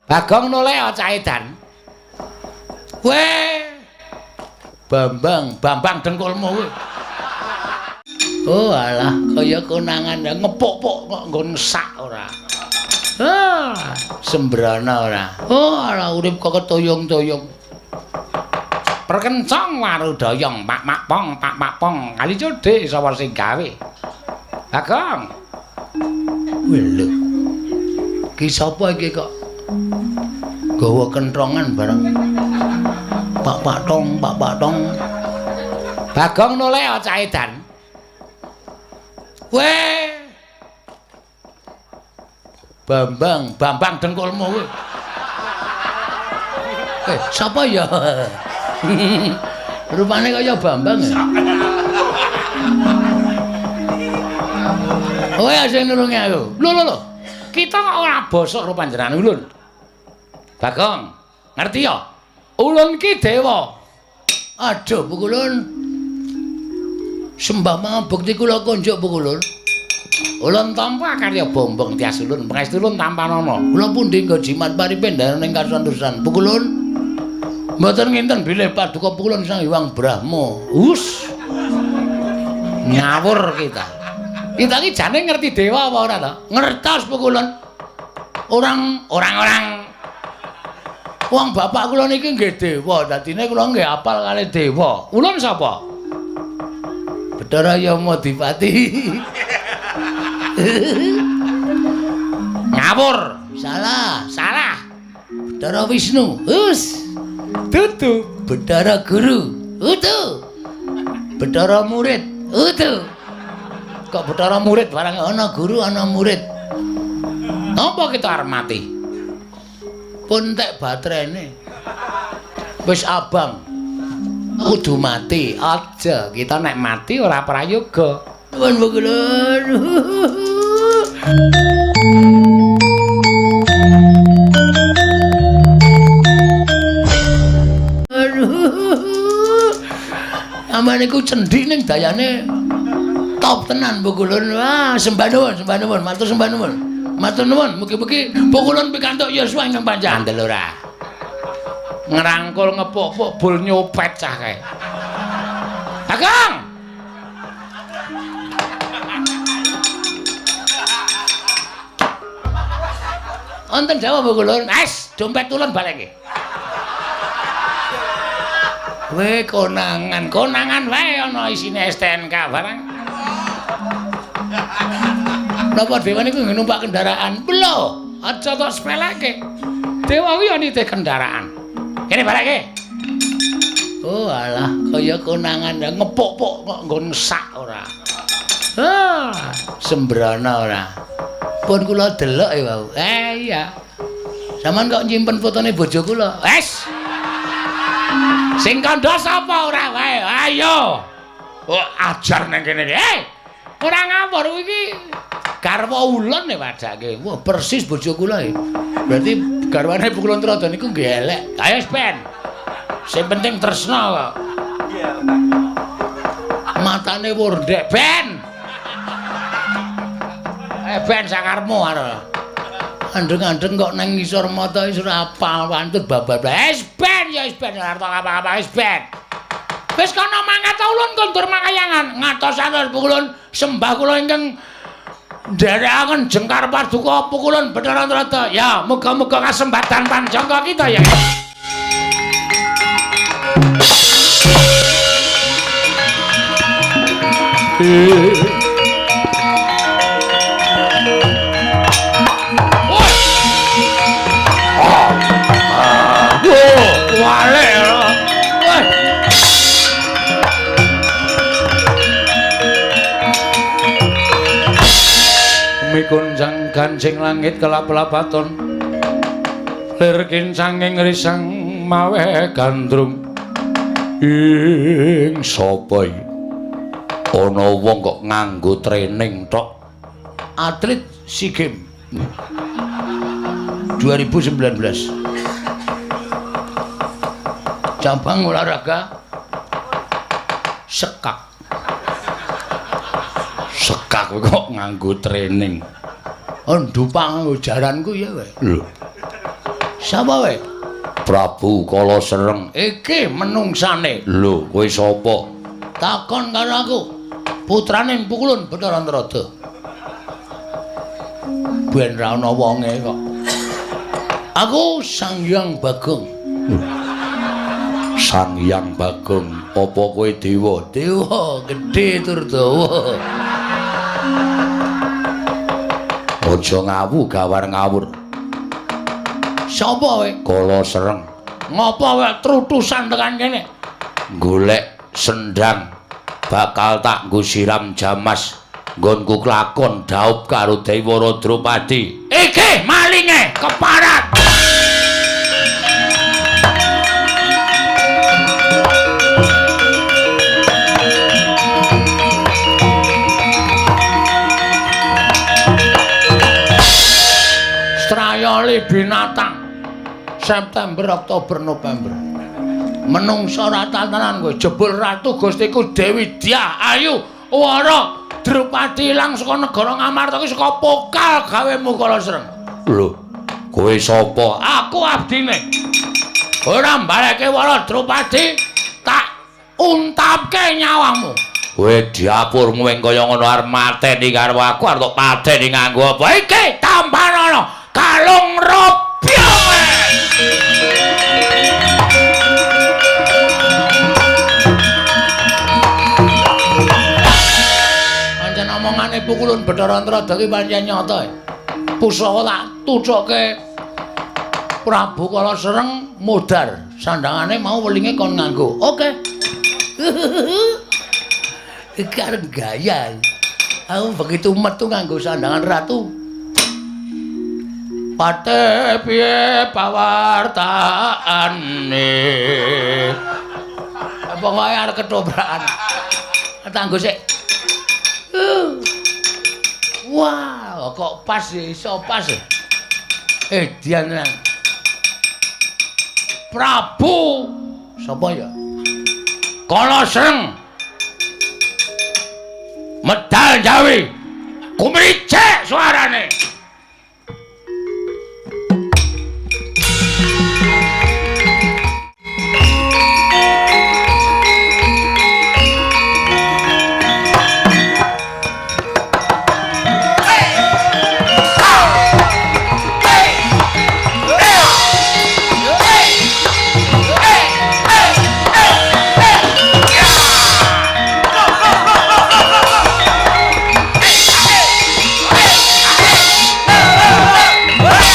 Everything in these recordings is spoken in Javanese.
Bagong noleh cah edan. Weh. Bambang, Bambang dengkulmu kuwi. Oh alah, kaya konangan ngepuk-puk kok nggon sak ora. Ah, sembrana ora. Oh alah urip kok ketoyong-toyong. Perkencong warudayong pak mak pong pak mak pong kali codhe sapa sing gawe. Bagong. Weh lho. Ki sapa iki kok gawa kentrongan bareng. Pak pak tong, pak pak tong. Bagong noleh cah edan. Weh. Bambang, Bambang dengkulmu kuwi. Eh, sapa ya? Rupane kaya Bambang ya. Kowe sing nulungi aku. Lho lho lho. Kita kok ora bosok karo panjenengan ulun. Bagong, ngerti ya? Ulun ki dewa. Aduh, pukulun. Sembah mangabekti kula konjuk pukulun. Ulun tampa karya bombong tias ulun, pangestu ulun tampanana. Kula pundi nggo jimat paripendaran ing kasantosan. Pukulun. Mboten nginten bilih paduka pukulun Sang Hyang Brahma. Hus. Ngawur kita. Kita iki jane ngerti dewa apa ora to? Ngertos pukulun. Orang-orang wong bapak kula niki nggih dewa, dadine kula nggih apal kalih dewa. Ulun sapa? Bathara Yamadipati. Ngawur. Salah, salah. Bathara Wisnu. Hus. Dudu. Bathara Guru. Udu. Bathara murid. Udu. Kok Bathara murid barang ana guru ana murid. Napa kita arep mati? Pun tek baterene. Wis abang. Kudu mati. Aja kita nek mati ora prayoga. Nuwun pukulun. Aman iku cendhik ning dayane top tenan pukulun. Wah, sembah nuwun, sembah nuwun, matur sembah nuwun. Matur nuwun, mugi-mugi pukulun pikantuk yuswa ingkang panjang. Andel ora. Ngrangkul ngepuk-puk bul nyopet cah kae. Bagong. Wonten dawuh pukulun. Es, dompet ulun baleke. Weh konangan, konangan wae ana isine STNK barang. Napa dewa niku numpak kendaraan? Lho, aja tok sepeleke. Dewa kuwi ya nitih kendaraan. Kene baleke. Oh alah, kaya konangan ngepuk-puk kok nggon sak ora. Ah, sembrana ora. Pun kula delok ya wau. Eh iya. Sampeyan kok nyimpen fotone bojo kula? Wes. Sing kandha sapa ora wae? Ayo. Oh, ajar nang kene iki. Eh, ora ngawur iki garwa ulun e wadake. Wah, persis bojo kula e. Berarti garwane Pukulun Trada niku nggih elek. Ayo wis ben. Sing penting tresna kok. Matane wurdek ben. Eh ben sakarmu arep. Andeng-andeng kok nang ngisor mata wis ora apal wantut babar. Wis ben ya wis ben ora arep apa-apa wis ben. Wis kono mangkat ulun kondur makayangan. Ngatos-atos pukulun sembah kula ingkang nderekaken jengkar paduka pukulun Bathara Trada. Ya, muga-muga kasembatan panjangka kita ya. Mikunjang gancing langit kelap-lapaton lir kincanging risang mawe gandrung. Ing sapa iki ana wong kok nganggo training tok? Atlet SEA Games 2019 cabang olahraga sekak. Sekak kok nganggo training. Oh, ndupang nganggo jaranku ya wae. Lho. Sapa kowe? Prabu Kala Sereng. Iki menungsane. Lho, kowe sapa? Takon karo aku. Putrane Pukulun Bathara Antarada. Ben ra ana wonge kok. Aku Sang Hyang Bagong. Sang Hyang Bagong, apa kowe dewa? Dewa gedhe tur dawa. Aja ngawu gawar ngawur. Sapa kowe? Kala Sereng. Ngopo kowe trutusan tekan kene? Golek sendang bakal tak nggo siram jamas nggonku klakon dhaup karo Dewara Drupadi. Iki malinge keparat. Strayoli binatang. September, Oktober, November. Menungsa ora tenan kowe. Jebul Ratu Gustiku Dewi Dyah Ayu Wara Drupadi ilang saka negara Ngamarta iki saka pokal gawemu Kala Sreng. Lho, kowe sapa? Aku abdine. Ora mbaleke Wara Drupadi tak untapke nyawamu. Kowe diapurmu ing kaya ngono arep mateni karo aku arep tok pateni nganggo apa? Iki tampanana kalung robyong. Pancen omongane Pukulun Bathara Antarada iki pancen nyata. Pusaka tak tucuke Prabu Kala Sereng modar, sandangane mau welinge kon nganggo. Oke. Iki arep gaya. Aku begitu metu nganggo sandangan ratu. Pate piye pawartaane? Pokoke arep ketobrakan. Tanggo sik. Wah, kok pas iso pas. Dian tenan. Prabu sapa ya? Kala Sreng. Medal Jawi. Kumricik suarane. Wis.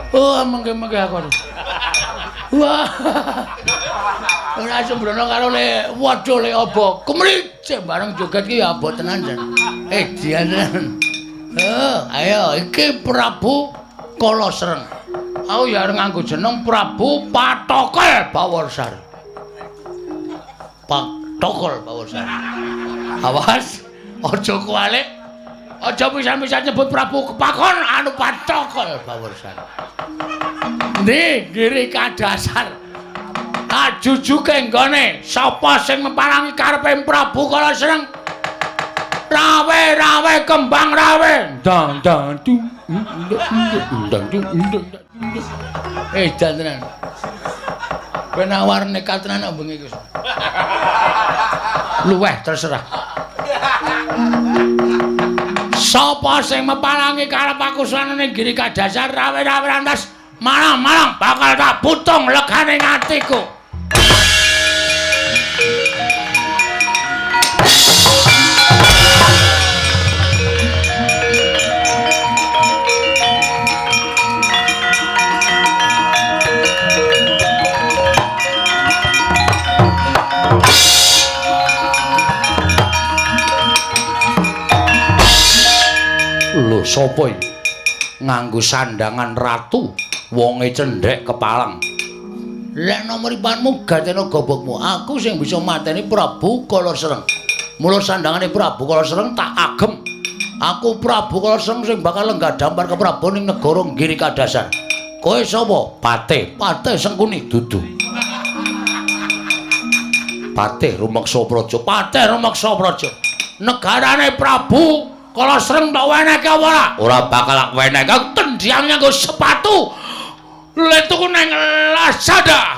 Oh, mengke-mengke aku. Wah. Ora sembrono karo le waduh le obo. Kumricik bareng joget ki ya abot tenan jan. Dian tenan. Oh, ayo iki Prabu Kala Sreng. Aku ya arep nganggo jeneng Prabu Patokel Baworsari. Patokel Baworsari. Awas, aja kuwalik. Aja pisan-pisan nyebut Prabu Kepakon anu Patokel Baworsari. Ndi ngiri kadasar. Ajujuke nggone sapa sing meparangi karepe Prabu Kala Sreng? Rawe-rawe kembang rawe. Dang dang dung dang dung. Jan tenan. Kowe nawar nekat tenan kok bengi iki. Luweh terserah. Sapa sing meparangi karep aku sanane giri kadasar rawe-rawe rantas malang-malang bakal tak putung legane atiku. Sapa iki? Nganggo sandangan ratu, wonge cendhek kepalang. Lek mripatmu gatena gobokmu, aku sing bisa mateni Prabu Kalasereng. Mula sandangane Prabu Kalasereng tak agem. Aku Prabu Kalasereng sing bakal lenggah dampar keprabon ing negara Giri Kadasar. Kowe sapa? Patih. Patih Sengkuni dudu. Patih Rumeksa Praja. Patih Rumeksa Praja. Negarane Prabu Kalasereng tak wenehke apa ora? Ora bakal tak wenehke. Tendhang nganggo sepatu. Le tuku nang Lazada.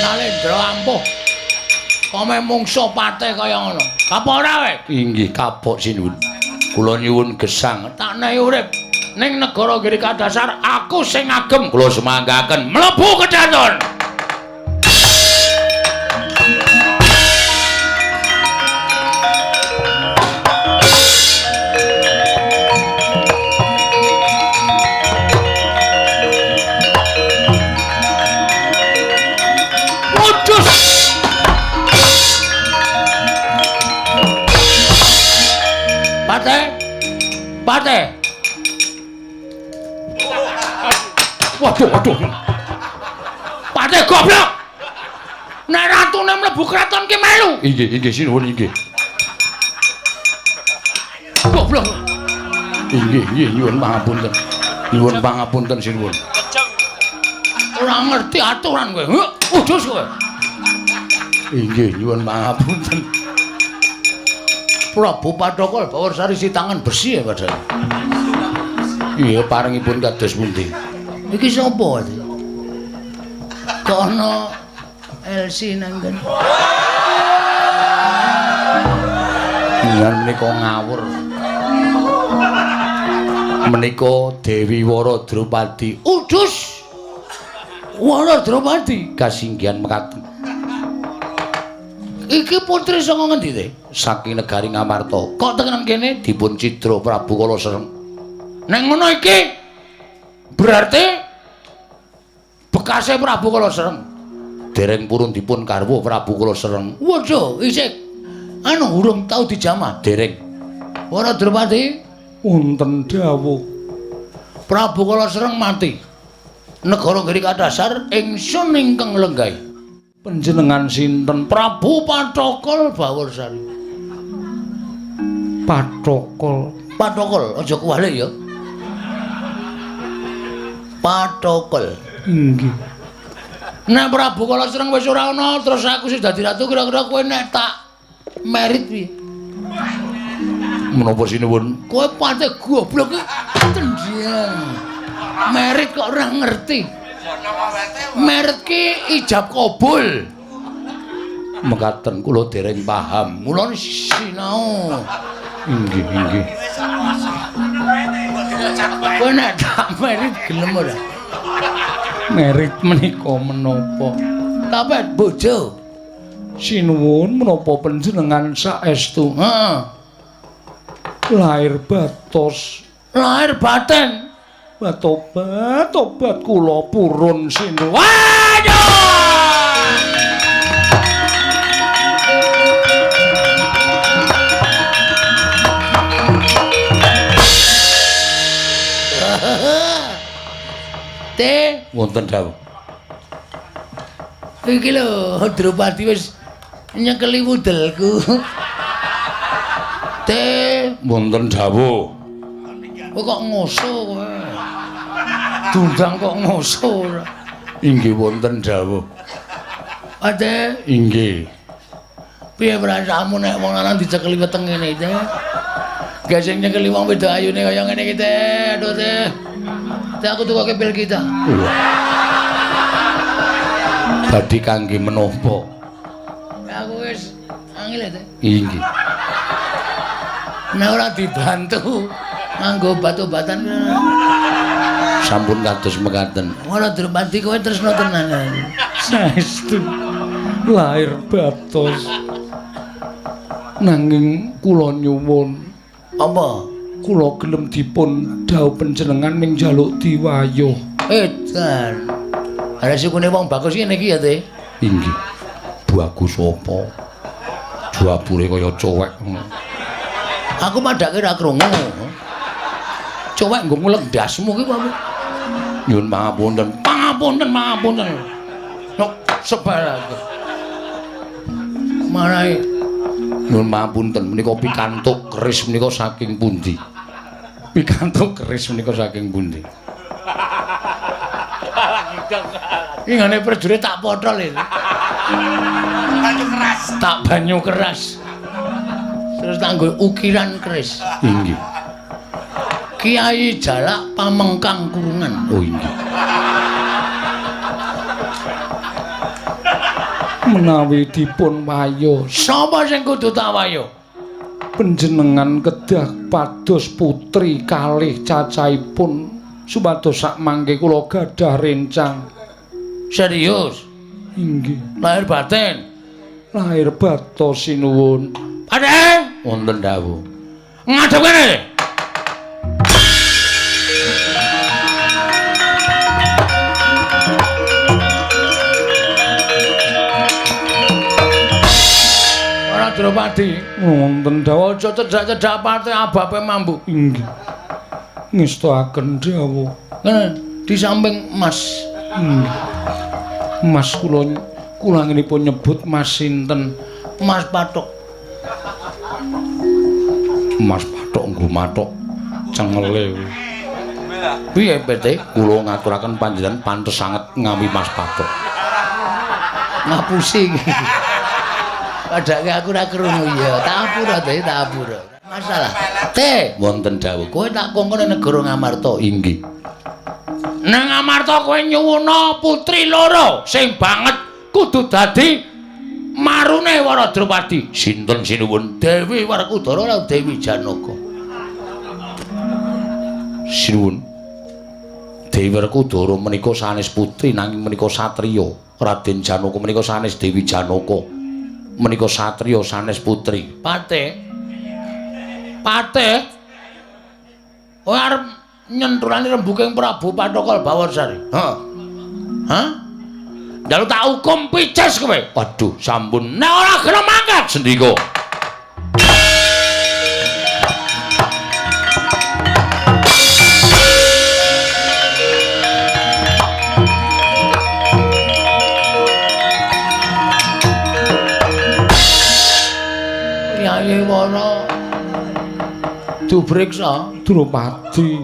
Nalendra ampuh. Kome mungsuh patih kaya ngono. Kapok ora kowe? Inggih kapok sinuwun. Kula nyuwun gesang. Tak nehi urip ning negara Giri Kadasar aku sing agem. Kula semanggaken mlebu kedaton. Patih. Waduh, waduh. Patih goblok. Nek ratune mlebu kraton ki melu. Inggih, inggih sinuwun inggih. Goblok. Inggih, inggih nyuwun pangapunten. Nyuwun pangapunten sinuwun. Ora ngerti aturan kowe. Udus kowe. Inggih, nyuwun pangapunten. Prabu Pathokol Bawarsari si tangan besi ya padahal. Iya parengipun kados pundi? Iki sapa? Kok ana LC nang kene? Ngan menika ngawur. Menika Dewi Wara Drupadi. Udus. Wara Drupadi kasinggihan mekaten. Iki putri saka ngendi te? Saking negari Ngamarta. Kok tekan kene dipun cidra Prabu Kalasereng. Nek ngono iki berarti bekase Prabu Kalasereng. Dereng purun dipun garwa Prabu Kalasereng. Waduh, isih anu urung tau dijamah. Dereng. Wara Drupadi wonten dawuh. Prabu Kalasereng mati. Negara Giri Kadasar ingsun ingkang lenggahi. Panjenengan sinten? Prabu Pathokol Bawarsari. Pathokol. Pathokol, aja kuwalik ya. Pathokol. Inggih. Nek Prabu Kalasereng wis ora ana, terus aku sing dadi ratu, kira-kira kowe nek tak merit piye? Menapa sinuwun? Kowe patih goblok iki tendhang. Merit kok ora ngerti. Merit ki ijab kabul. Mekaten kula dereng paham. Mula sinau. Inggih, inggih. Kowe nek tak merit gelem ora? Merit menika menapa? Tapet bojo. Sinuwun menapa panjenengan saestu? Heeh. Lahir batos, lahir batin. Tobat, tobat kula purun sinuwun. Waduh! Te wonten dawuh. Iki lho Drupadi wis nyekeli wudelku. Te wonten dawuh. Kowe kok ngoso kowe. Dundang kok ngoso ora. Inggih wonten dawuh. Ade inggih. Piye perasaanmu nek wong lanang dicekeli weteng ngene iki? Gak sing nyekeli wong wedok ayune kaya ngene iki te. Aduh te. Te aku tukoke pil kita. Badhe kangge menapa? Aku wis angel te. Inggih. Nek ora dibantu nganggo obat-obatan sampun kados mekaten. Ora Drupadi kowe tresna tenan. Saestu lahir batos. Nanging kula nyuwun. Apa? Kula gelem dipun dhawuh panjenengan ning njaluk diwayuh. Edan. Resikune wong bagus ngene iki ya, Teh. Inggih. Bagus apa? Jabure kaya cowek. Aku padake ra krungu. Cowek nggo ngulek ndasmu ki apa? Nyuwun pangapunten. Pangapunten, pangapunten. Nok sebarake. Marai nyuwun pangapunten menika pikantuk keris menika saking pundi? Pikantuk keris menika saking pundi? Iki ngene prajurit tak potol iki. Banyu keras. Tak banyu keras. Terus tak nggo ukiran keris. Inggih. Kiai Jalak Pamengkang Kurungan. Oh inggih. Menawi dipun wayuh, sapa sing kudu tak wayuh? Panjenengan kedah pados putri kalih cacahipun supados sakmangke kula gadah rencang. Serius? Inggih. Lahir batin. Lahir batos sinuwun. Padhe wonten dawuh. Ngadep kene. Ora Drupadi wonten dawuh. Aja cedhak-cedhak pate abape mambu. Inggih. Ngestoaken dawuh. Ngene di samping Mas. Inggih. Mas kula kula anggenipun nyebut Mas sinten? Mas Pathok. Mas Pathok nggo mathok cengele. Piye PT? Kula ngaturaken panjenengan pantes sanget ngami Mas Pathok. Ngapusi iki. Padake aku ora krungu ya. Tak apura te, tak apura. Masalah. Te, wonten dawuh. Kowe tak kongkon nang negara Ngamarta. Inggih. Nang Ngamarta kowe nyuwuna putri loro sing banget kudu dadi marune Wara Drupadi. Sinten sinuwun? Dewi Werkudara lan Dewi Janaka. Sinuwun. Dewi Werkudara menika sanes putri nanging menika satriya. Raden Janaka menika sanes Dewi Janaka. Menika satriya sanes putri. Pate. Pate. Kowe arep nyenthulani rembuking Prabu Pathokal Bawarsari. Heeh. Hah? Njaluk tak hukum picis kowe. Waduh, sampun. Nek ora gelem mangkat sendika. Yayi Wara dubriksa Drupadi.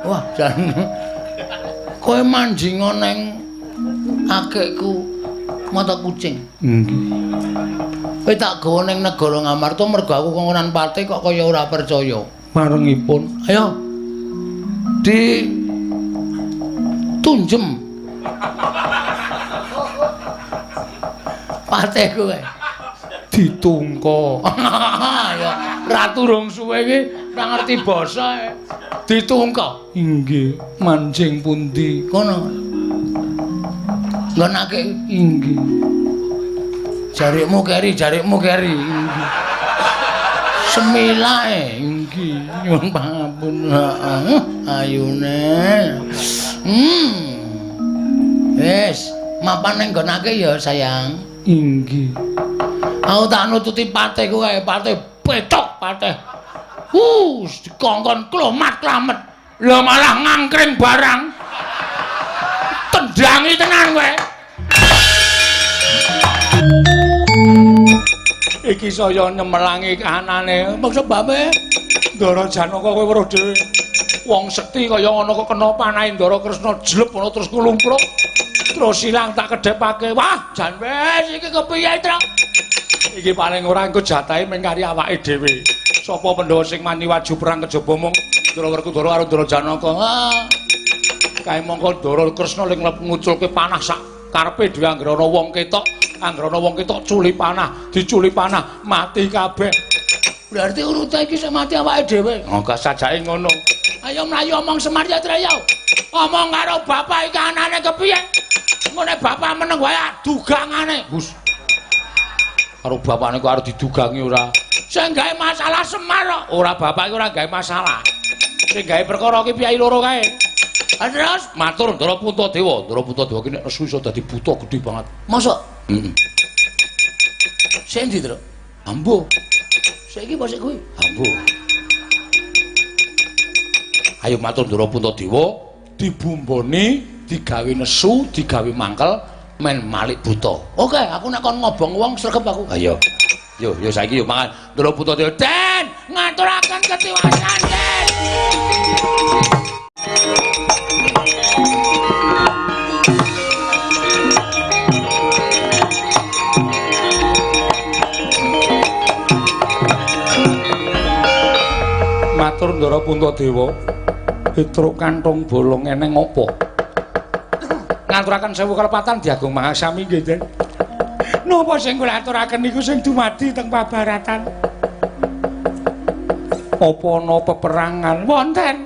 Wah, jan kowe manjinga neng akekku mata kucing. Nggih. Kowe tak gawa ning negara Ngamarta mergo aku kongkonan pate kok kaya ora percaya. Marengipun, ayo di tunjem pate kowe. Ditungko. Ya, ratu rong suwe iki ora ngerti basa. Ditungko. Inggih, manjing pundi? Kono. Nggonake inggih. Jarikmu keri, jarikmu keri. Inggih. Semilae inggih. Nyuwun pangapunten. Heeh, ayune. Wis, mapan ning nggonake ya, sayang. Inggih. Aku tak nututi pateku kae, pate petok pate. Dikongkon klomat-klamet. Lah malah ngangkring barang. Tendangi tenan kowe. Iki saya nyemelangi kahanane. Maksud bape? Ndara Janaka kowe weruh dhewe. Wong sekti kaya ngono kok kena panahe Ndara Kresna jleb ngono terus kulumpruk. Terus ilang tak kedhepake. Wah, jan wis iki kepiye, Truk? Iki paling ora engko jatahe mung kari awake dhewe. Sapa Pandhawa sing mani waju perang kejaba mung Ndara Werkudara karo Ndara Janaka. Ah. Kae mongko Ndara Kresna ling nguculke panah sak karepe dhewe anggere ana wong ketok, anggere ana wong ketok culi panah, diculi panah mati kabeh. Berarti urute iki sing mati awake dhewe. Oh, gak sajake ngono. Ayo mlayu omong Semar ya, Traya. Omong karo bapak iki anane kepiye? Ngene bapak meneng wae dugangane. Gus. Karo bapakne kok arep didugangi ora? Sing gawe masalah Semar kok. Ora bapak iki ora gawe masalah. Sing gawe perkara ki piyai loro kae. Terus matur Ndara Puntadewa. Ndara Puntadewa ki nek nesu iso dadi buta gedhe banget. Mosok? Heeh. Sing ndi, Tru? Ambo. Saiki apa sik kuwi? Ambo. Ayo matur Ndara Puntadewa, dibumboni, digawe nesu, digawe mangkel, men malik buta. Oke, aku nek kon ngobong wong sregep aku. Ayo. Yo, yo saiki yo mangan Ndara Puntadewa. Den, ngaturaken ketiwasan, Den. Matur Ndara Puntadewa, Petruk kantong bolong eneng apa? Ngaturaken sewu kalepatan diagung mangasami nggih, Den. Napa sing kula aturaken niku sing dumadi teng pabaratan? Apa ana peperangan? Wonten.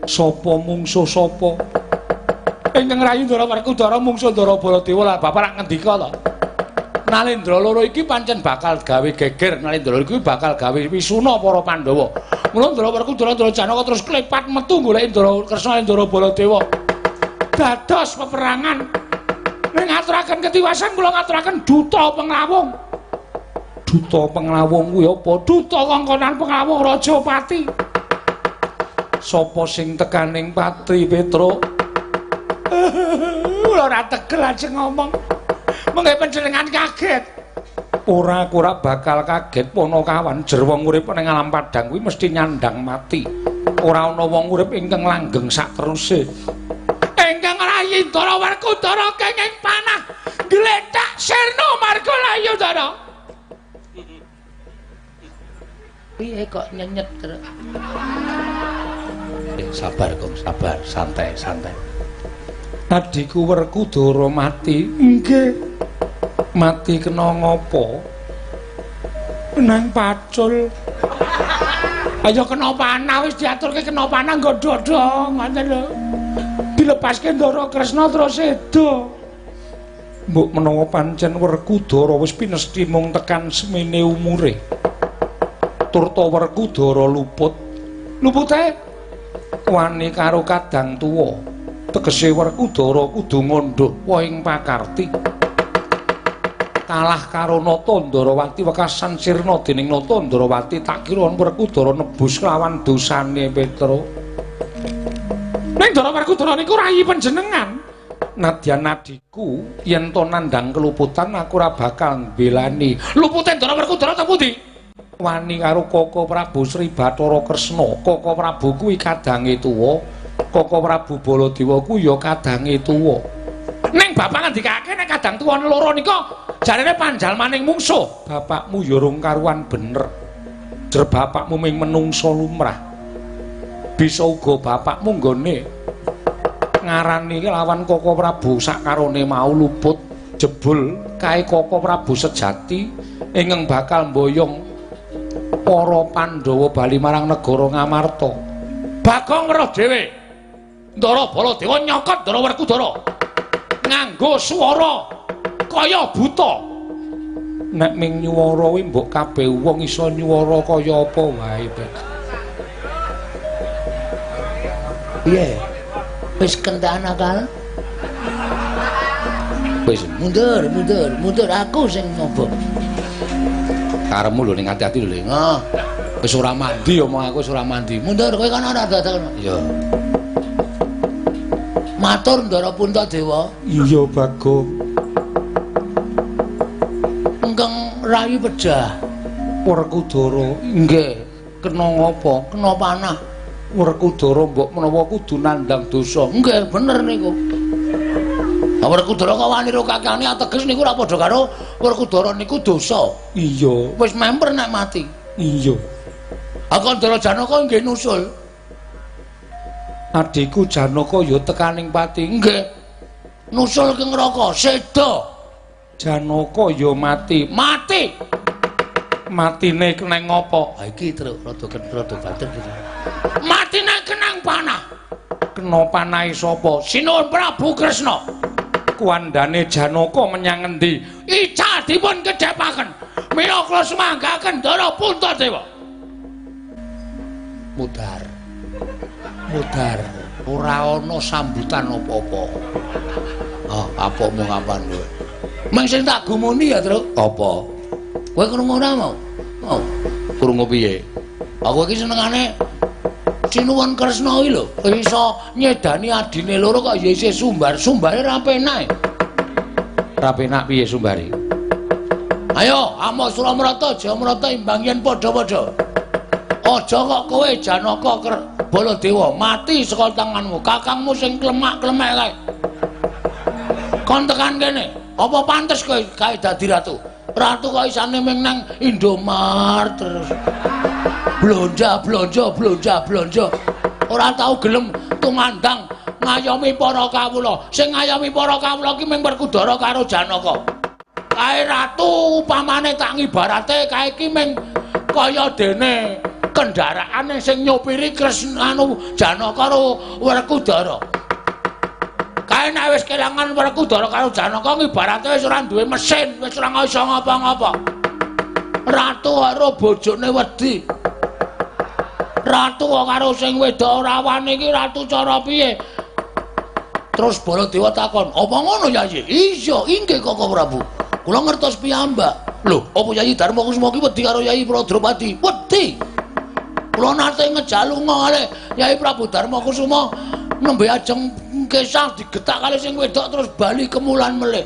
Sapa mungsuh sapa? Ingkang rayi Ndara Werkudara mungsuh Ndara Baladewa. Lah bapak rak ngendika to. Nalendra loro iki pancen bakal gawe geger, Nalendra iki bakal gawe wisuna para Pandhawa. Mula Ndara Werkudara Ndara Janaka terus klepat metu goleki Ndara Kresna Ndara Baladewa. Dados peperangan. Ning ngaturaken ketiwasan kula ngaturaken duta penglawung. Duta penglawung kuwi apa? Duta kongkonan penglawung Rajapati. Sapa sing tekaning pati, Petruk? Kula ora tegel ajeng ngomong. Mengke panjenengan kaget. Ora, aku ora bakal kaget Panakawan. Jer wong urip ning alam padhang kuwi mesti nyandang mati. Ora ana wong urip ingkang langgeng sakteruse. Ingkang rayi Ndara Werkudara kenging panah glethak sirna marga layu Ndara. Piye kok nyenyet, Truk? Sabar, Kong, sabar, santai, santai. Adhiku Werkudara mati. Nggih. Mati kena ngopo? Nang pacul. Ayo kena panah wis diaturke kena panah nggo dodho ngoten lho. Dilepaske Ndara Kresna terus sedo. Mbok menawa pancen Werkudara wis pinesti mung tekan semene umure. Turta Werkudara luput. Lupute wani karo kadang tuwa. Tegese Werkudara kudu ngundhuh ing pakarti. Kalah karo Nata Ndarawati wekasan sirna dening Nata Ndarawati tak kira Werkudara nebus lawan dosane Petruk. Ning Ndara Werkudara niku rayi panjenengan. Nadyan adhiku yen to nandhang keluputan aku ora bakal mbelani. Lupute Ndara Werkudara teng pundi? Wani karo Koko Prabu Sri Bathara Kresna. Koko Prabu kuwi kadange tuwa. Koko Prabu Baladewa kuwi ya kadange tuwa. Ning bapak ngendikake nek kadang tuwa loro nika jarene panjalmaning mungsuh. Bapakmu ya rung karuan bener. Jer bapakmu ming menungsa lumrah. Bisa uga bapakmu nggone ngarani lawan Koko Prabu sakarone mau luput jebul kae Koko Prabu sejati ingkang bakal mboyong para Pandhawa bali marang negara Ngamarta. Bagong weruh dhewe. Ndara Baladewa nyokot Ndara Werkudara nganggo swara kaya buta. Nek ming nyuwara kuwi mbok kabeh wong iso nyuwara kaya apa wae, Pet. Piye? Wis kentekan akal? Wis mundur, mundur, mundur aku sing ngobong. Karepmu lho ning ati-ati lho. Ngoh. Wis ora mandi omong aku wis ora mandi. Mundur kowe kono ora dadak kono. Iya. Matur Ndara Puntadewa. Iya, Bagong. Engkang rayi pejah. Werkudara. Nggih. Kena ngopo? Kena panah. Werkudara mbok menawa kudu nandhang dosa. Nggih, bener niku. Werkudara kok wani ro kakane ateges niku ora padha karo Werkudara niku dosa. Iya. Wis memper nek mati. Iya. Aku Ndara Janaka nggih nusul. Adhiku Janaka ya tekaning pati. Nggih. Nusul ke neraka, seda. Janaka ya mati. Mati. Matine keneng apa? Ha iki truk rada rada bater iki. Matine kenang panah. Kena panahe sapa? Sinuwun Prabu Kresna. Kuandane Janaka menyang ngendi? Ical dipun kedhepaken. Mila kula sumanggaken Ndara Puntadewa. Mudhar. Mudhar. Ora ana sambutan apa-apa. Ah, apakmu ngapan kowe? Meng sing tak gumuni ya, Truk. Apa? Kowe krungu ora mau? Oh, krungu piye? Aku iki senengane Sinuwun Kresna iki lho, iso nyedani adine loro kok ya isih sumbar. Sumbare ra penak. Ra penak piye sumbare? Ayo, amo Suramrata, Jayamrata imbang yen padha-padha. Aja kok kowe Janaka Baladewa mati saka tanganmu, kakangmu sing klemak-klemek kae. Kon tekan kene, apa pantes kowe kae dadi ratu? Ratu kok isane ming nang Indomart terus. Blonja, blonja, blonja, blonja. Ora tau gelem tumandang ngayomi para kawula. Sing ngayomi para kawula ki ming Werkudara karo Janaka. Kae ratu upamane tak ngibarate kae ki ming kaya dene kendaraane sing nyopiri Kresna anu Janaka karo Werkudara. Kae nek wis kelangan Werkudara karo Janaka ngibarate wis ora duwe mesin, wis ora iso ngapa-ngapa. Ratu karo bojone wedi. Ratu karo sing wedok ora wani iki ratu cara piye? Terus Baladewa takon, "Apa ngono Yayi?" "Iya, inggih Koko Prabu. Kula ngertos piyambak." "Lho, apa Yayi Darma Kusuma ki wedi karo Yayi Pradropati?" "Wedi. Kula nate ngejak lunga kali Yayi Prabu Darma Kusuma nembe ajeng kesah digetak kali sing wedok terus bali kemulan melih."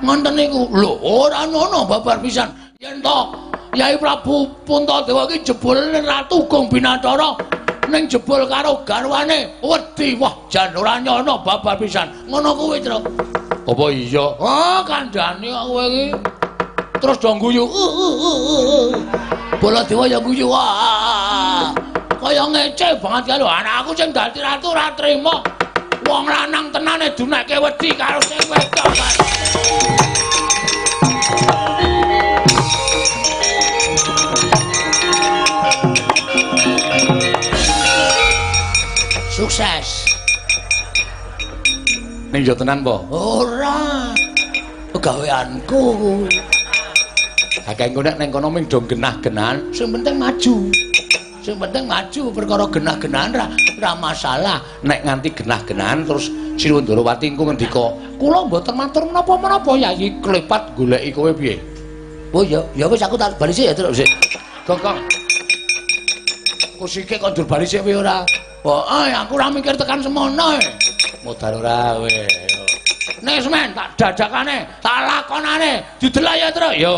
Ngoten niku. Lho, ora ngono babar pisan. Yen to Yayi Prabu Puntadewa iki jebul Ratu Gong Binathara ning jebul karo garwane wedi. Wah, jan ora nyono babar pisan. Ngono kuwi, Truk. Apa iya? Ah, kandhane kok kowe iki. Terus do guyu. Baladewa ya guyu. Wah. Kaya ngece banget karo anakku sing dadi ratu ora trima. Wong lanang tenane dunekke wedi karo sing wedok. Sukses. Ning yo tenan po? Ora. Pegaweanku kuwi. Akeh engko nek ning kono ming do genah-genahan, sing penting maju. Sing penting maju perkara genah-genahan ra masalah. Nek nganti genah-genahan terus Sinuwun Ndorowati engko ngendika, "Kula mboten matur menapa-menapa Yayi, klepat goleki kowe piye?" Oh ya, ya wis aku tak bali sik ya, Truk sik. Gong-gong. Kusike kok ndur bali sik piye ora? Heeh, aku ora mikir tekan semono. Modar ora kowe. Nek semen tak dadakane, tak lakonane, didelok ya, Truk. Yo.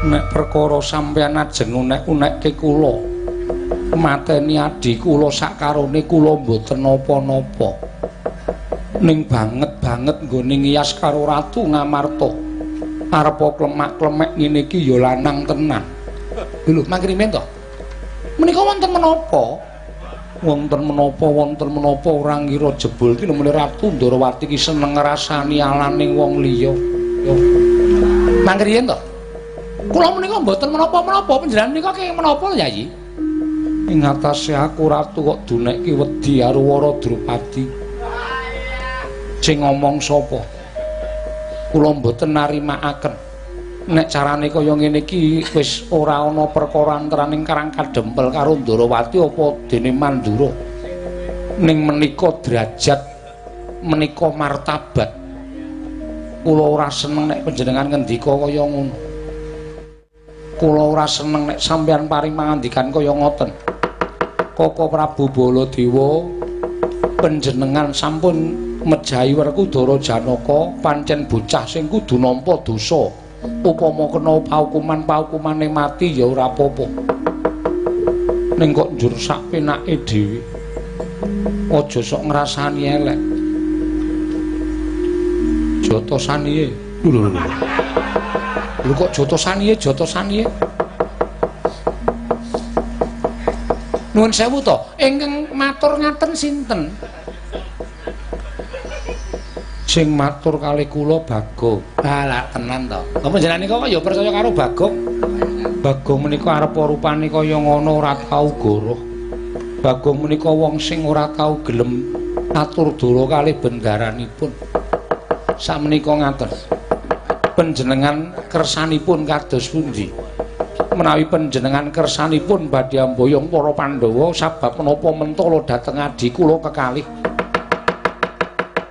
Nek perkara sampeyan ajeng unek-unekke kula mateni adhi kula sakarone kula mboten napa-napa, ning banget-banget nggone ngiyas karo Ratu Ngamarta arepa klemak-klemek ngene iki ya lanang tenan. Lho, mangkrimen to? Menika wonten menapa? Wonten menapa, wonten menapa ora ngira jebul ki nemene Ratu Ndorowati ki seneng ngrasani alaning wong liya. Mangkriyen to? Kula menika mboten menapa-menapa, panjenengan menika kenging menapa Yayi? Ing atase aku ratu kok dunekke wedi karo Wara Drupadi. Sing ngomong sapa? Kula mboten narimakaken. Nek carane kaya ngene iki wis ora ana perkara antaraning Karang Kadempel karo Ndorowati apa dene Mandura. Ning menika derajat, menika martabat. Kula ora seneng nek panjenengan ngendika kaya ngono. Kula ora seneng nek sampeyan paring pangandikan kaya ngoten. Koko Prabu Baladewa, panjenengan sampun mejahi Werkudara Janaka pancen bocah sing kudu nampa dosa. Upama kena paukuman-paukumane mati ya ora apa-apa. Ning kok njur sak penake dhewe. Aja sok ngrasani elek. Jotosaniye. Lho lho. Lho kok jotosaniye, jotosaniye? Nuwun sewu to, ingkang matur ngaten sinten? Sing matur kalih kula Bagong. Alah tenan to. Lah panjenengan nika kok ya percaya karo Bagong? Bagong menika arep rupane kaya ngono ora tau goroh. Bagong menika wong sing ora tau gelem atur dara kalih bendaranipun. Sakmenika ngaten. Panjenengan kersanipun kados pundi? Menawi panjenengan kersanipun badhe amboyong para Pandhawa sabab menapa mentala dhateng adhi kula kekalih.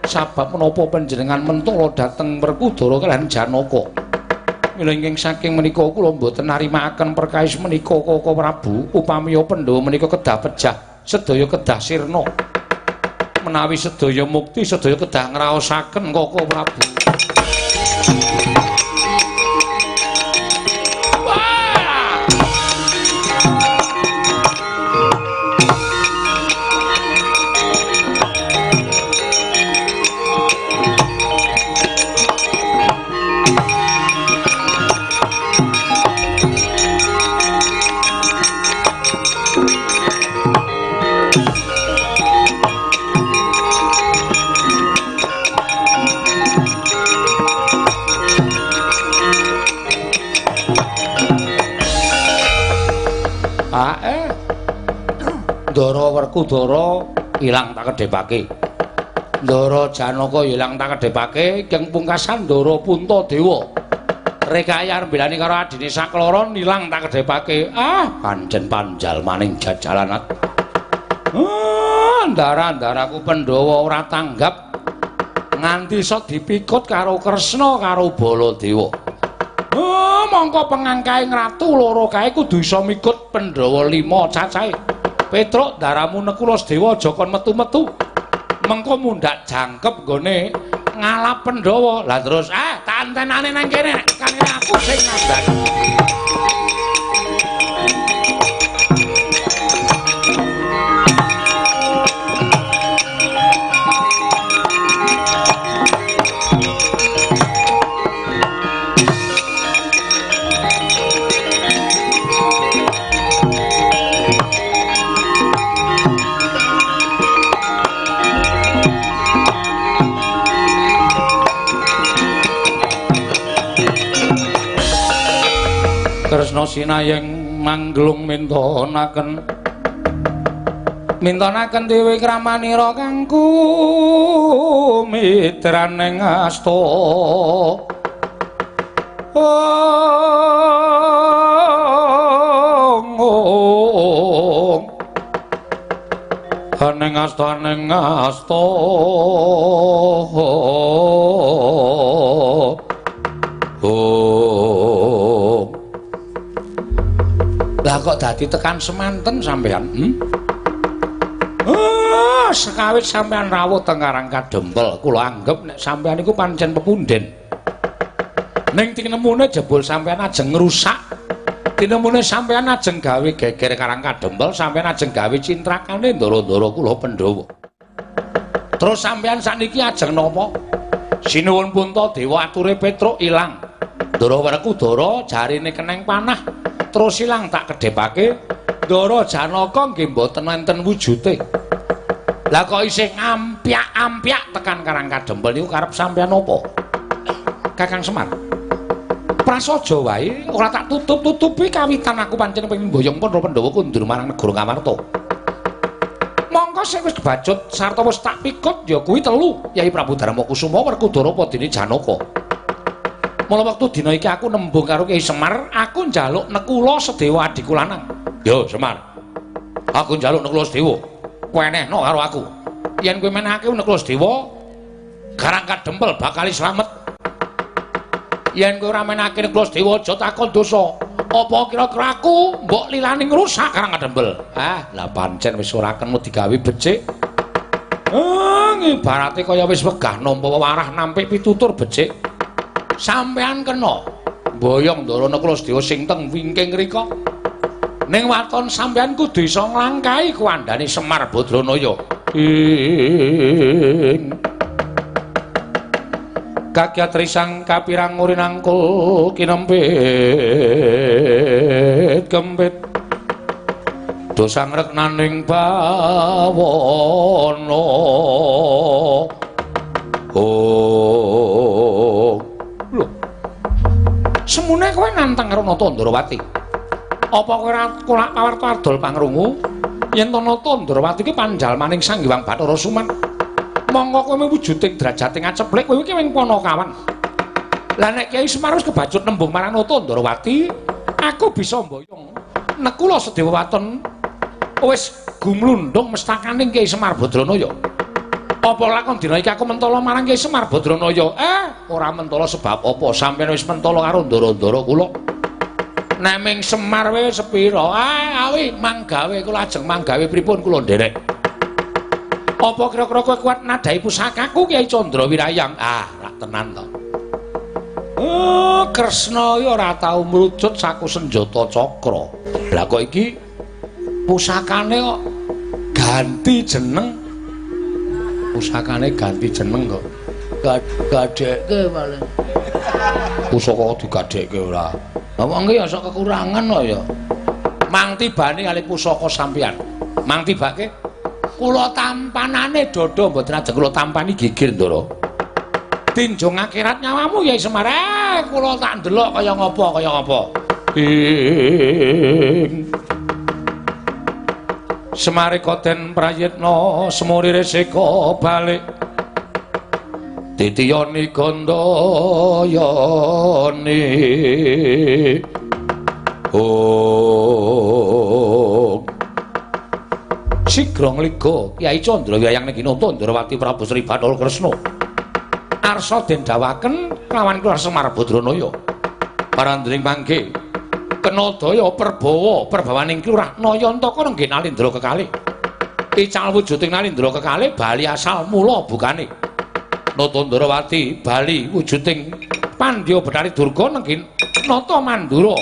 Sabab menapa panjenengan mentala dhateng Werkudara kalihan Janaka. Mila ingkang saking menika kula mboten narimaaken perkawis menika Kaka Prabu, upamiya Pandhawa menika kedah pejah, sedaya kedah sirna. Menawi sedaya mukti, sedaya kedah ngraosaken Kaka Prabu. Ndara Werkudara ilang tak kedhepake. Ndara Janaka ilang tak kedhepake, keng pungkasan Ndara Puntadewa. Rekaya arep mbelani karo adine Sakloro ilang tak kedhepake. Ah, pancen panjalmaning jajalan. Ah, ndara-ndaraku Pandhawa ora tanggap nganti iso dipikut karo Kresna karo Baladewa. Ah, mongko pengangkaing ratu loro kae kudu iso mikut Pandhawa 5 cacahe. Petruk daramu Nekula Sedewa aja kon metu-metu. Mengko mundhak jangkep nggone ngalap Pandhawa. Lah terus tantenane nang kene, kene aku sing ngandhani. Kresna sinayeng mangglung mintonaken mintonaken dewi kramanira kangku mitraning asta. Ong aning asta aning asta. Oh. Lah kok dadi tekan semanten sampean? Sekawit sampean rawuh teng Karang Kadempel, kula anggep nek sampean iku pancen pepunden. Ning tinemune jebul sampean ajeng ngrusak, tinemune sampean ajeng gawe geger Karang Kadempel, sampean ajeng gawe cintrakane ndara-ndara kula Pandhawa. Terus sampean sakniki ajeng napa? Sinuwun Puntadewa ature Petruk ilang. Ndara Werkudara jarine keneng panah. Terus ilang tak kedhepake. Ndara Janaka nggih mboten wonten wujute. Lah kok isih ngampyak-ampyak tekan Karang Kadempel niku karep sampean apa? Kakang Semar. Prasaja wae ora tak tutup-tutupi kawitan aku pancen pengin mboyong para Pandhawa kundur marang negara Ngamarta. Mongko sing wis kebacut sarta wis tak pikut ya kuwi telu, Yai Prabu Darma Kusuma, Werkudara padene Janaka. Mula wektu dina iki aku nembung karo Kyai Semar, aku njaluk Nekula Sedewa adhiku lanang. Yo Semar. Aku njaluk Nekula Sedewa. Kowe enehno karo aku. Yen kowe menehake Nekula Sedewa, Karang Kadempel bakal slamet. Yen kowe ora menehake Nekula Sedewa aja takon dosa. Apa kira-kira aku mbok lilani ngrusak Karang Kadempel? Ah, lah pancen wis ora kena digawe becik. Ibarate kaya wis wegah nampa wewarah nampik pitutur becik. Sampean kena mboyong Ndara Nekula Sedewa sing teng wingking rika. Ning waton sampean kudu iso nglangkahi kuwandane Semar Badranaya. Ing kagyat risang kapirang urinangkul kinempit kempit. Do sangreknaning bawana. Oh. Lho. Semune kowe nantang karo Nata Ndrawati. Apa kowe ora kolak pawarta adol pangrungu yen to Nata Ndrawati ki panjalmaning Sang Hyang Bathara Suman? Mongko kowe wujuding drajating aceplik kowe iki wing panakawan. Lah nek Kyai Semar wis kebacut nembung marang Nata Ndrawati, aku bisa mboyong Nekula Sedewa waton wis gumlundung mestakaning Kyai Semar Badranaya. Apa lakon dina iki aku mentala marang Kyai Semar Badranaya? Ora mentala sebab apa? Sampeyan wis mentala karo ndara-ndara kula. Nek ming Semar wae sepira? Awi manggawe kula ajeng manggawe pripun kula nderek. Apa kira-kira kowe kuat nadhahi pusakaku Kyai Candra Wirayang? Ah, rak tenan to. Oh, Kresna iki ora tau mrucut saku senjata cakra. Lah kok iki pusakane kok ganti jeneng? Pusakane ganti jeneng kok. Gadekke paling. Pusaka kok digadekke ora? Lah wong iki ya sok kekurangan kok ya. Mang tibane kali pusaka sampeyan. Mang tibake kula tampanane dada mboten ajeng kula tampani gigir Ndara. Tinjung akhirat nyawamu Kyai Semar. Kula tak ndelok kaya ngapa kaya ngapa. Ing Semarika den prayitna semuri resika balik. Titiyani gandayani. Oh. Sigra ngliga Kyai Candra Wirayang ning Nata Ndrawati Prabu Sri Bathara Kresna. Arsa den dawaken kelawan Kelurahan Semar Badranaya. Parandring mangke kena daya perbawa perbawaning Kelurah Nayantaka nenggih Nalindra kekalih. Ical wujuding Nalindra kekalih bali asal mula bukane. Nata Ndrawati bali wujuding Pandya Bathari Durga nenggih Nata Mandura.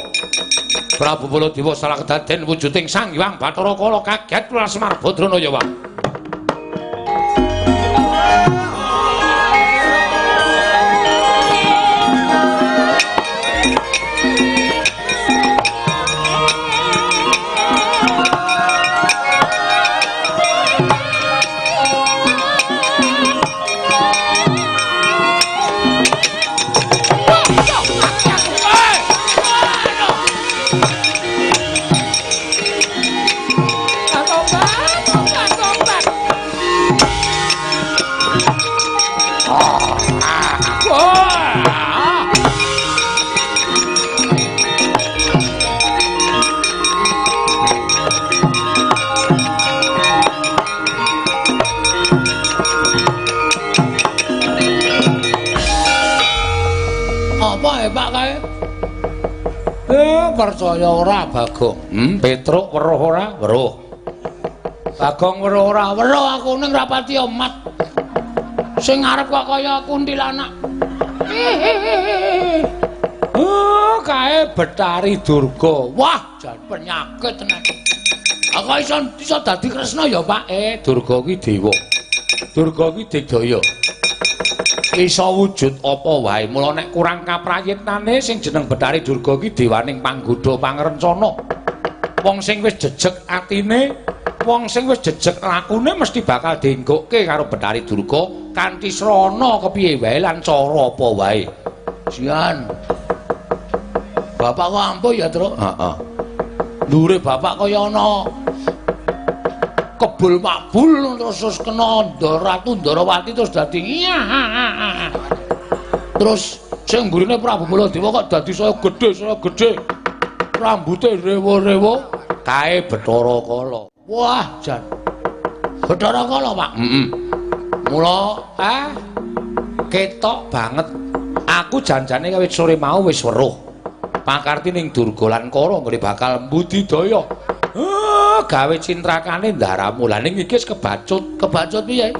Prabu Baladewa salah kedaden wujuding Sang Hyang Bathara Kala kaget Kelurahan Semar Badranaya wae. Percaya ora Bagong? Petruk weruh ora? Weruh. Bagong weruh ora? Weruh aku ning rapati omat. Sing ngarep kok kaya kuntilanak. Oh, kae Bathari Durga. Wah, jan penyakit tenan. Aku iso dadi Kresna ya, Pak. Durga ki dewa. Durga ki digdaya. Iso wujud apa wae. Mula nek kurang kaprayitnane sing jeneng Bathari Durga ki dewaning panggodha pangrencana. Wong sing wis jejeg atine, wong sing wis jejeg lakune mesti bakal dinggokke karo Bathari Durga kanthi srana kepiye wae lan cara apa wae. Sian. Bapak kok ampuh ya, Truk? Heeh. Ndure bapak kaya ana kebul makbul terus kena Ratu Ndrawati terus dadi iya. Terus sing mburine Prabu Baladewa kok dadi saya gedhe, rambute rewo-rewo kae Bathara Kala. Wah, jan. Bathara Kala, Pak. Heeh. Mula ketok banget. Aku janjane kawit sore mau wis weruh. Pakarti ning Durga lan Kara nggone bakal mbudidaya. Gawe cintrakane ndaramu. Lah ning iki wis kebacut. Kebacut piye?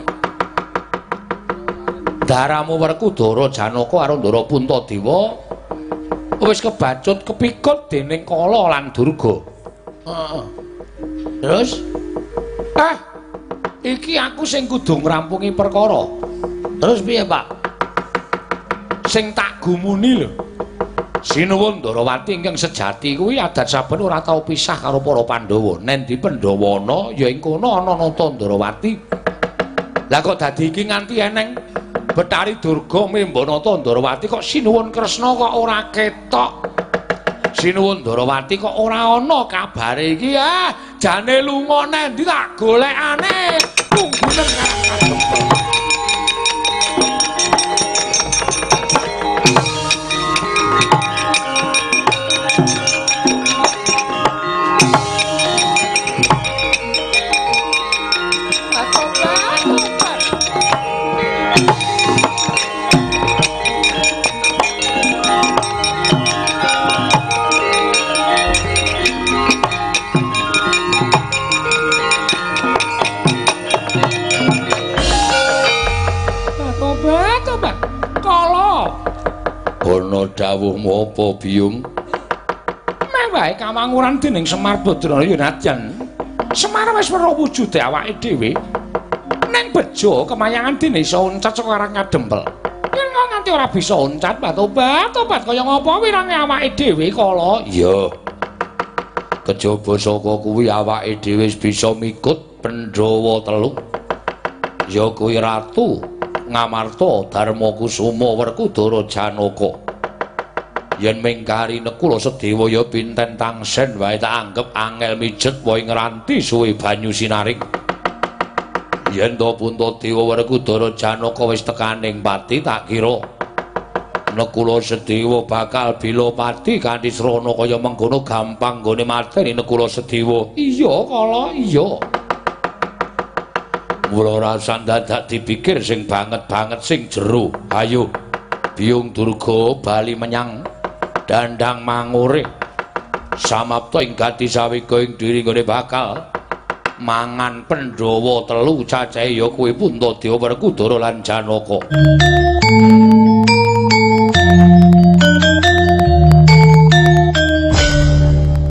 Ndaramu Werkudara Janaka karo Ndara Puntadewa wis kebacut kepikut dening Kala lan Durga. Heeh. Terus iki aku sing kudu ngrampungi perkara. Terus piye, Pak? Sing tak gumuni lho. Sinuwun Ndarawati ingkang sejati kuwi adat saben ora tau pisah karo para Pandhawa. Nendi Pandhawa ana ya ing kono ana Nata Ndarawati. Lah kok dadi iki nganti eneng Betari Durga memba Nata Ndarawati kok Sinuwun Kresna kok ora ketok. Sinuwun Ndarawati kok ora ana kabare iki ah, jane lunga nendi tak golekane. Tunggunen kadempel. Ana dawuhmu apa, Biyung? Mewah kawanguran dening Semar Badraya nadyan Semar wis weruh wujude awake dhewe. Ning bejo kemayangan dene iso uncat saka arang kadempel. Yen kok nganti ora bisa uncat, tobat kaya ngapa wirange awake dhewe kala? Iya. Kejaba saka kuwi awake dhewe wis bisa mikut Pandhawa telu. Ya kuwi Ratu Ngamarta, Darma Kusuma, Werkudara, Janaka. Yen mingkari Nekula Sedewa ya pinten tangsen wae tak anggep angel mijet wae ngranti suwe banyu sinaring. Yen to Puntadewa Werkudara Janaka wis tekaning pati tak kira Nekula Sedewa bakal bela pati kanthi srana kaya mengkono gampang nggone mateni Nekula Sedewa. Iya kala iya. Mula rasan dadak dipikir sing banget-banget sing jero. Ayo Biyung Durga bali menyang Dandang Mangure. Samapta ing gati sawega ing diri nggone bakal mangan Pandhawa telu cacahe ya kuwi Puntadewa, Werkudara lan Janaka.